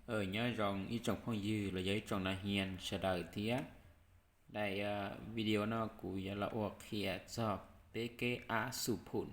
Nyob zoo ib tsoom phooj ywg los yog ib tsoom nas hias sawv daws thiab. Daim video no kuv yuav los ua qhia txog peb kev add xu phum.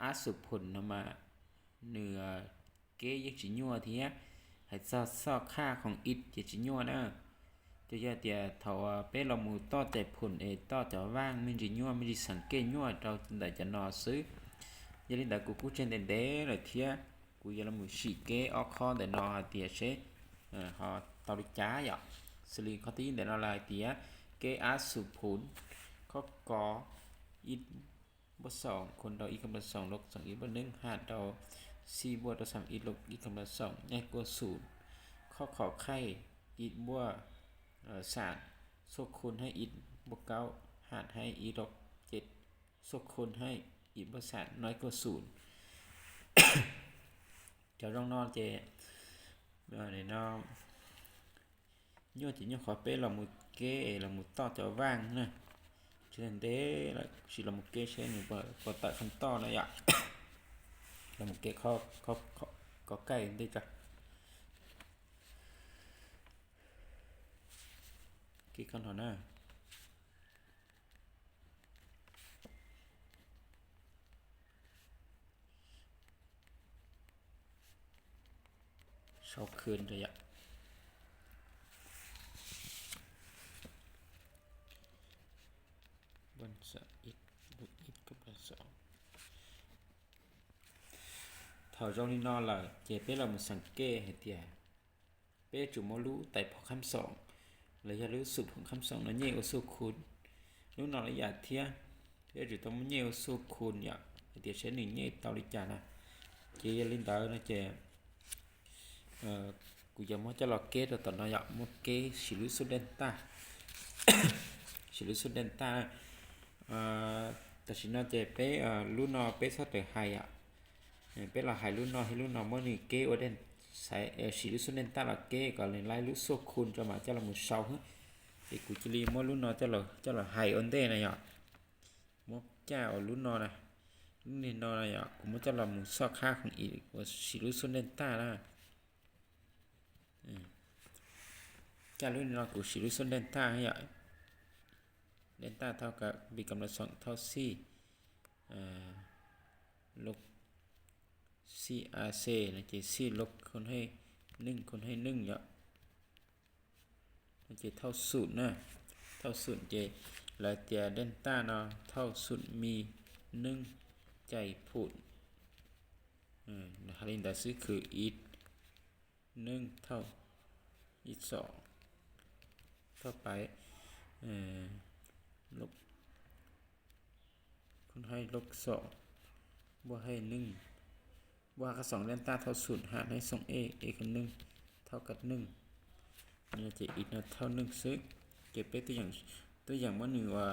Add xu phum no mas nws kev yeej tsis nyuaj thiab. Hais txog xoj khaj khoom ib ces tsis nyuaj na. Ces yog tias thaum peb los mus toj cai phum es toj cov vaaj me ntsis nyuaj, me ntsis xeem kej nyuaj rau ntawm cov no xwb. Yog li ntawd kuv kuj tseg ntev ntev lawm thiab, kuv yuav los mus sim kev ob qho ntawm no hais tias seb ho tau li cas yom. Xws li qhov thib ib ntawm no lawm hais tias kev add xu phum, khob kos ib npuaj xoom khoom rau ib kam lab xoom lub xoom ib npuaj neeb ham rau xij npuaj rau xam ib lub ib kam lab xoom nyaj kuaj xum, khob kos khaij ib npuaj xam xuaj khun hab ib npuaj kaub ham hab ib lub ces xuaj khun hab ib npuaj xam nyaj kuaj xum. Cov zoo no ces no nyuaj ces nyuaj qhov peb los mus kev es los mus toj cov vaaj na. Tsis ntev lawm, sim los mus kev seb nws puas tawm qhov toj na yom. Los mus kev kov kaij ntej tso. Kev kov no na. Sau khw rau yom. Thaum zoo li no lawm ces peb los mus xeem kej hais tias peb yuav tsum muab lub tais phom khab xoom los yog lub xum phom khab xoom no nyej ua xuaj khun. Lub no los yam thiab, peb yuav tsum tau muab nyej ua xuaj khun yom, hais tias seb nws nyej tau li cas na. Ces yog li ntawd no ces kuv yuav muab coj los kev rau tom no yom, muab kev siv lub xuj dej ntaj, siv lub xuj dej ntaj. Tam sim no ces peb lub no peb txhob raws hais yom. Peb los hais lub no thiab lub no muab nws kev ua dej, siv lub xuj dej ntaj los kev kom nws laib lub xuaj khun rau mas coj los mus sau xwb. Ces kuv cia li muab lub no coj los hais ua ntej na yom. Muab caj ua lub no na, lub niag no na yom, kuv muab coj los mus xoj khab khoom ib uas siv lub xuj dej ntaj na. Caj lub niag no kuv siv lub xuj dej ntaj yom. Dej ntaj thauj ka, bi kam lab xoom thauj xij, lub xij ac no ces xij lub khun haj neej khun haj neej yom. No ces thauj xum na, thauj xum ces lawv tias dej ntaj no thauj xum mi neej cai phum. Hais li ntawd xwb, khwv ib neej thauj ib xom, thauj pais lub khun haj lub xom, npuaj haj neej, npuaj haj qab xoom dej ntaj thauj xum ham haj xoom e, e khun neej thauj ka neej. Ces ib no thauj neej xwb. Ces peb tuaj yeem muab nws ua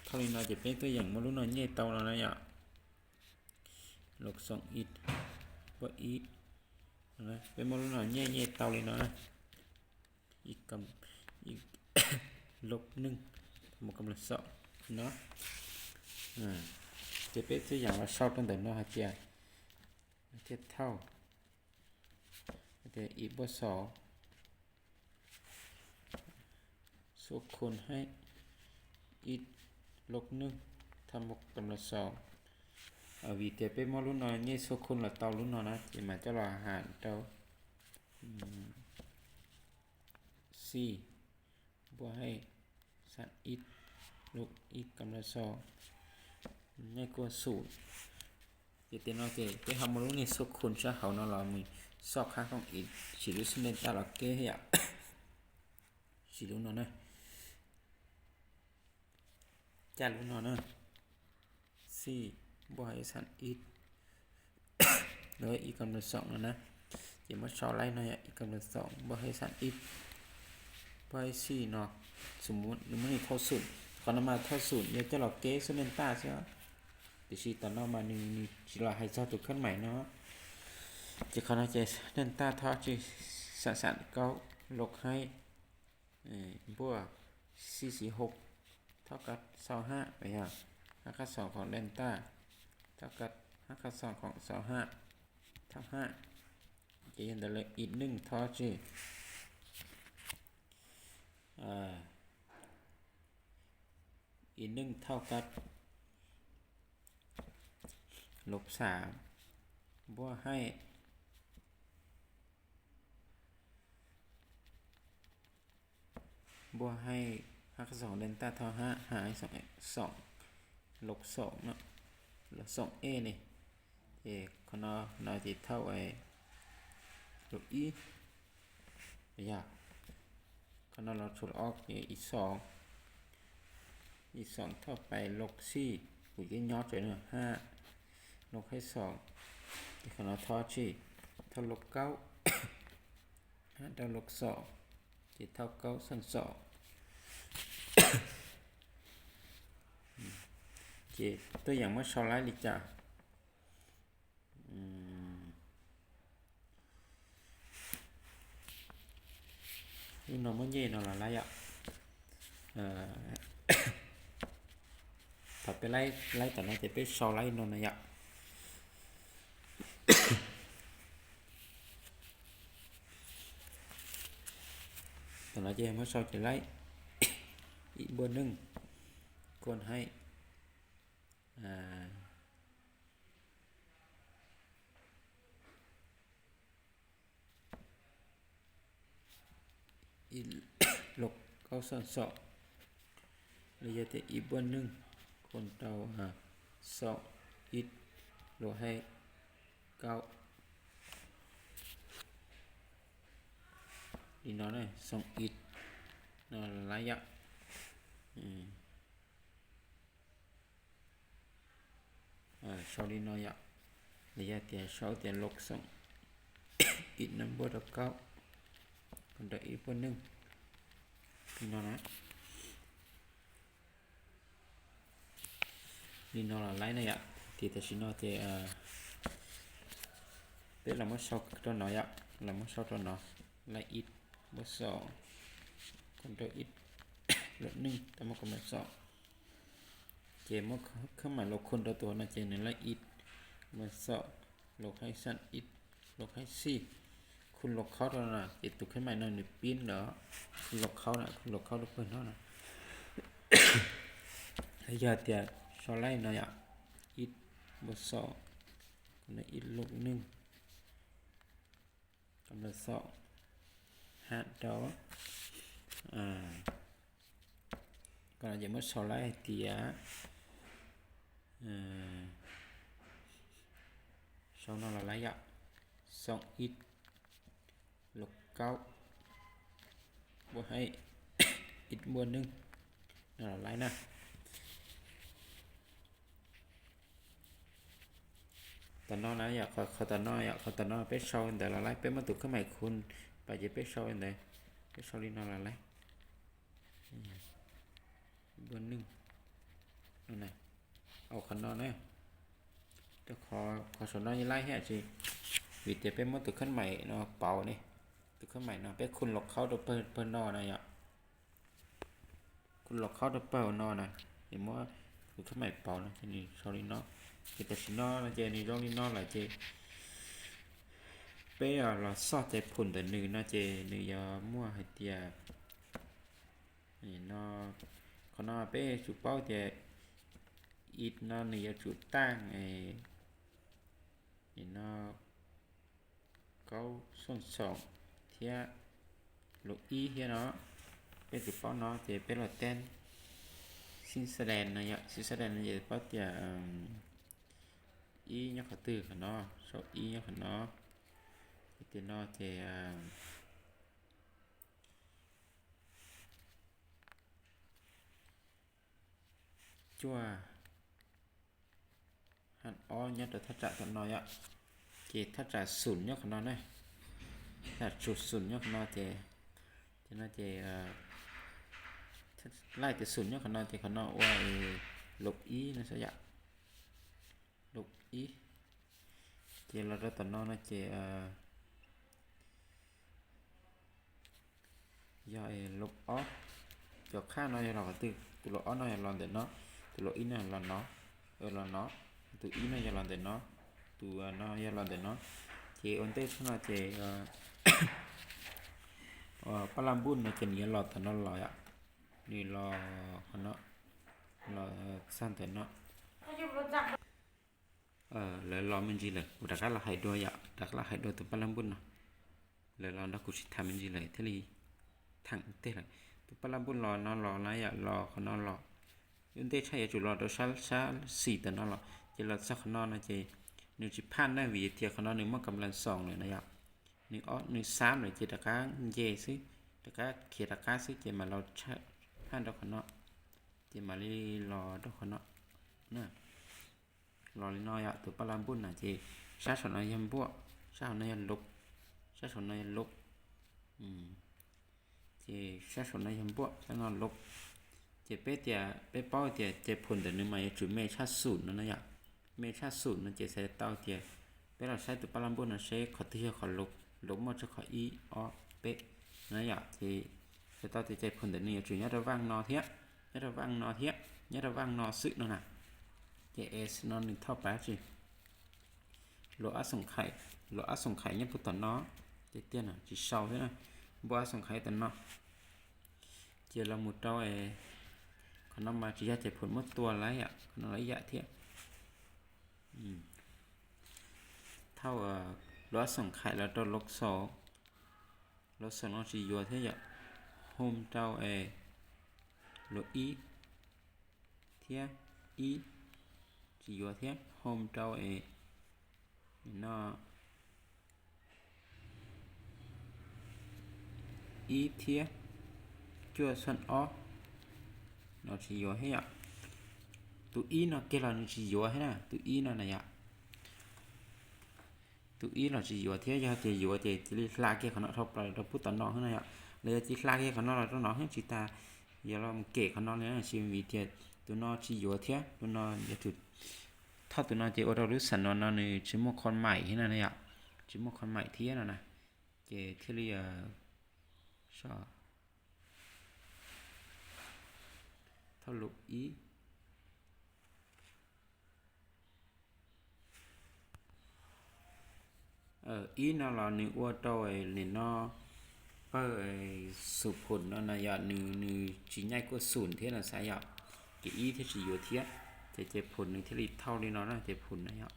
thauj li no ces peb tuaj yeem muab lub no nyej tau no na yom. Lub xoom ib, npuaj ib, peb muab lub no nyej nyej tau li no na. Lub neej, mus kam lab xoom no. Ces peb tuaj yeem los sau rau ntawm no hais tias thiaj thauj ib npuaj xom, xuaj khun haj ib lub neej, thauj mus kam lab xoom. Vim tias peb muab lub no nyej xuaj khun los tau lub no na ces mas coj los ham rau xij, npuaj haj xam ib lub ib kam lab xoom, nyaj kuaj xum. Ces tias no ces peb ho muab lub niag xuaj khun sab hauv no los mus xoj khab khoom ib, siv lub xuj dej ntaj los kev yom. Siv lub no na, caj lub no na, xij, npuaj haj xam ib, ib kam lab xoom no na. Ces muab sau laib no yom, ib kam lab xoom npuaj haj xam ib, npuaj haj xij no. Nws muab nws thauj xum, qhov no mas thauj xum yog coj los kev xuj dej ntaj xwb, tiam sis tom no mas nws tsis los hais txog tus khab maim no. Ces qhov no ces dej ntaj thauj tsis xam xam kaub lub haj npuaj xij xij hauv thauj ka xau haj, yog haj qab xoom khoom dej ntaj thauj ka, haj qab xoom khoom xau haj, thauj haj. Ces yog ntawd lawm ib neej thov tsi, ib neej thauj kab lub xam npuaj haij npuaj haij hab xoom delta thauj hab hab xoom, xoom, lub xoom, lub xoom ej ne. Ces qhov no no ces thauj lub ib, yog qhov no los tshuav ob, ib xoom, ib xoom thauj pais lub xij, kuv yeej nyob tsev na hab lub haij xoom. Ces qhov no thauj tsi, thauj lub kaub hab rau lub xoom, ces thauj kaub xoom xoom. Ces tuaj yeem muab sau laib li cas? Lub no muab nyem no los laib yom. Thaum peb laib, laib tom no ces peb sau laib no no yom. Tom no ces muab sau ces laib ib npuaj neej, khuam haib lub kaub xoom xoom, los yog tias ib npuaj neej khuam rau xoom ib lub haij kaub. Li no na, xoom ib no laib yom. Sau li no yom. Los yog tias sau tias lub xoom ib no npuaj rau kaub, khuam rau ib npuaj neej. Li no na. Li no los laib na yom. Ces tam sim no ces peb los muab sau rau no yom, los muab sau rau no, laib ib npuaj xoom, khuam rau ib lub neej, tau muab khuam xoom. Ces muab khab maim los khuam rau tus no ces nws laib ib npuaj xoom, lub haij xoom ib, lub haij xij, khuam lub khaub rau no, ces tus khab maim no nws pib ntawd, khuam lub khaub na, khuam lub khaub rau pawg no na. Yog tias sau laib no yom, ib npuaj xoom, khuam ib lub neej, khuam xoom, hab rau, qhov no ces muab sau laib hais tias, sau no los laib yom, xoom ib lub kaub, npuaj haib ib npuaj neej, no los laib na. Tom no na yom, qhov tom no yom, qhov tom no peb sau ntawd los laib, peb muab tus khab maim khuam pas ces peb sau ntawd, peb sau li no los laib. Npuaj neej, au qhov no na, rau qhov saum no yeej laib thiab tsis, vim tias peb muab tus khab maim no pauv ne, tus khab maim no peb khuam lub khaub rau pawg no na yom. Khuam lub khaub rau pawg no na, ces muab tus khab maim pauv no ces nws sau li no. Ces tam sim no no ces nws zoo li no lawm ces peb los xoj cai phum ntawm nws no ces nws yuav muaj hais tias, qhov no peb tsum paub tias ib no nws yuav tsum taaj, no kaub xoom xoom thiab lub ib thiab no. Peb tsum paub no ces peb los teb xib xa des no yom, xib xa des no ces paub tias ib nyob qhov twg, qhov no, sau ib nyob qhov no. Ces tim no ces cuaj, hab ob nyob rau thaj tsam tom no yom. Ces thaj tsam xum nyob qhov no na, thaj tsam xum nyob qhov no ces, ces no ces laij tias xum nyob qhov no ces qhov no ua lub ib no xwb yom. Lub ib, ces los rau tom no no ces yog lub ob. Cov khaj no yog los qhov twg? Tus lub ob no yog los ntawm no, tus lub ib no los no, los no, tus ib no yog los ntawm no, tus no yog los ntawm no, ces Ces ua ntej tshaj no ces paj laj npuj no ces nws yuav los tom no los yom, nws los qhov no, los txog ntawm no. Lawv los me ntsis lawm, kuv rov qab los hais dua yom, rov qab los hais dua tus paj laj npuj no. Lawv los nrog kuv sib tham me ntsis lawm thiaj li tham ua ntej lawm. Tus paj laj npuj los no los na yom, los qhov no los, ua ntej tshaj yuav tsum los rau sab, sab xis tom no los, ces los txog qhov no no ces nws tsis phaj na, vim tias qhov no nws muaj kam laj xoos lawm na yom. Nws, nws xab lawm ces rov qab nce xwb, rov qab khiav rov qab xwb ces mam los phaj rau qhov no, ces mam li los rau qhov no. Los li no yom, tus paj laj npuj na ces sab saum no yog npuaj, sab hauv no yog lub, sab saum no yog lub. Ces sab saum no yog npuaj, sab no lub. Ces peb tias, peb paub tias cai phum ntawm nws mas yuav tsum me tshaj xum no na yom. Me tshaj xum no ces xav tau tias peb los saib tus paj laj npuj no seb qhov twg yog qhov lub, lub muaj txog qhov ib, ob, peb na yom. Ces xav tau tias cai phum ntawm nws yuav tsum nyob rau vaj no thiab, nyob rau vaj no thiab, nyob rau vaj no xwb no na. Ces es no nws thauj pab tsi, lub ab xoom khais, lub ab xoom khais nyob puag tom no, tiag tiag no tsis sau thiab na, npuaj ab xoom khais tom no. Ces los mus rau qhov no mas tsis yog cai phum muab tua lawm yom, qhov no los ib yam thiab. Thauj lub ab xoom khais los rau lub xoom, lub xoom no tsis yuav thiab yom, home rau es lub ib thiab ib tsis yuav thiab, home rau es no ib thiab cuaj xoom ob no tsis yuav thiab yom. Tus ib no kiag los nws tsis yuav thiab na, tus ib no na yom. Tus ib los tsis yuav thiab, yog tias yuav ces cia li hla kiag qhov no dhau plaws rau puag tom no xwb na yom. Los yog cia li hla kiag qhov no los rau no xwb tsis tas, yuav los mus kem qhov no li, vim tias tus no tsis yuav thiab, tus no yuav tsum thauj tus no ces ua rau lub xam no no nws tsis muaj khon maim thiab no na yom, tsis muaj khon maim thiab no na, ces thiaj li thauj lub ib. Ib no los nws ua rau nim no pawg xum phum no na yom, nws, nws tsis nyaij kuaj xum thiab no xav yom, ces ib thiaj tsis yuav thiab. Ces cai phum nws thiaj li thauj li no na, cai phum no yom.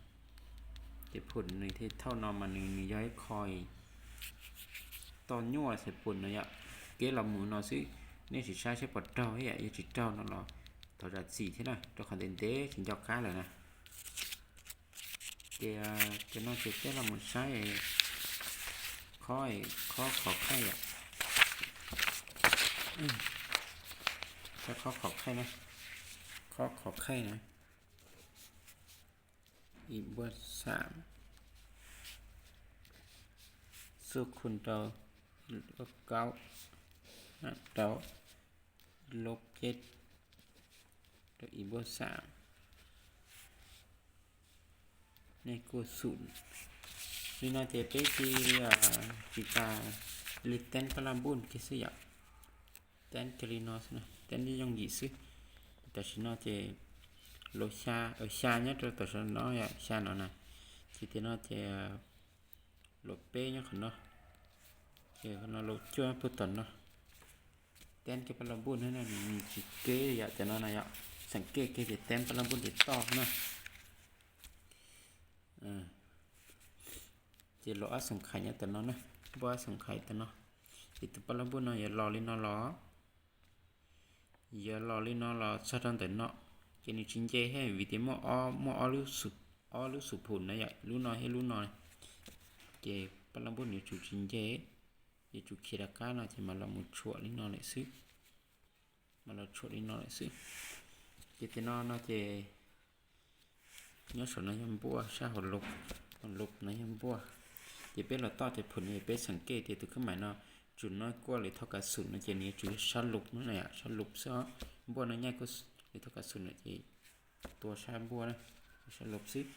Cai phum nws thiaj thauj no mas nws, nws yog ib qho toj nyuaj xaiv phum no yom. Kev los mus no xwb, nej sim saib seb puas raug thiab yom, yog tsis raug no los thov zam txim thiab na, rau qhov ntev ntev tsis nco qab lawm na. Ces, ces no ces peb los mus saib khob, khob khov khaij yom. Saib khob khov khaij na, khob khov khaij na. Ib npuaj xam, xuj khun rau, kaub, rau, lub ceb, rau ib npuaj xam, nej kuj xum. Li no ces peb cia li tsis tas li teeb paj laj npuj kiag xwb yom. Teeb kiag li no xwb, teeb yooj yim xwb. Tam sim no ces lub xya, xya nyob rau tom no yom, xya no na. Ces tias no ces lub peb nyob qhov no, ces qhov no lub cuaj nyob puag tom no. Teeb kiag paj laj npuj no nws tsis keb yom, cov no na yom, xeem kej kiag ces teeb paj laj npuj ces toj na. Ces los ab xoom khais nyob tom no na, npuaj ab xoom khais tom no. Ces tus paj laj npuj no yuav los li no los, yuav los li no los txog rau ntawm no, ces nws tsis nce thiab vim tias muaj, muaj ob lub xum phum na yom, lub no thiab lub no. Ces paj laj npuj nws yuav tsum tsis nce, yuav tsum khiav rov qab no ces mam los mus tshuam li no lawm xwb. Mam los tshuam li no lawm xwb. Ces tias no no ces nyob saum no yog npuaj, sab hauv lub, hauv lub no yog npuaj. Ces peb los toj cov phum no es peb xeem kej tias tus khab mais no tsum no kuaj lwm thoj kav xum no ces nws yuav tsum yog sab lub no na, sab lub xwb. Npuaj no nyaij kuaj lwm thoj kav xum no ces tua sab npuaj na, sab lub xwb.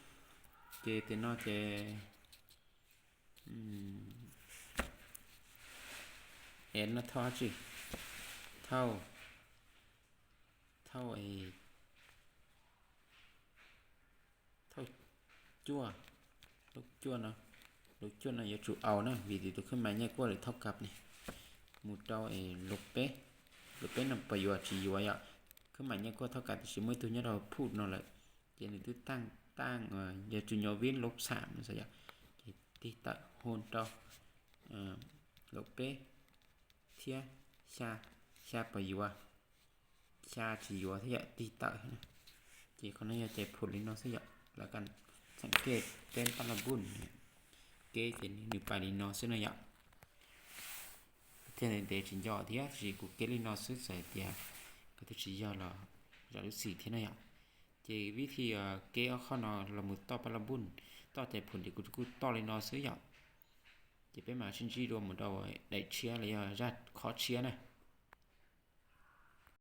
Ces tias no ces es no thauj dab tsi? Thauj, thauj, thauj cuaj, lub cuaj no. Lub cuaj no yuav tsum au na, vim tias tus khwb mas nyaj kuaj lawm thauj kab ne, mus rau es lub peb, lub peb no puas yuav tsis yuav yom. Khwb mas nyaj kuaj thauj kab tiam sis muaj ib tug nyob rau phuj no lawm, ces nws twb taaj taaj yuav tsum nyuam vib lub xam no xwb yom. Ces tig tawm hu rau lub peb thiab xya, xya puas yuav, xya tsis yuav thiab yom, tig tawm. Ces qhov no yog cais phum li no xwb yom, lawv kam txheem kej peb paj laj npuj, kej ces nws pais li no xwb no yom. Thiaj ntev ntev tsis nco thiab, tiam sis kuv kej li no xwb, txawm hais tias koj twb tsis yog los zam lub xim thiab no yom. Ces vib thi kej ob qho no los mus toj paj laj npuj, toj cais phum ces kuv kuj toj li no xwb yom. Ces peb mam sib ntsib dua mus rau daim tshiab los yog zaj qhov tshiab na.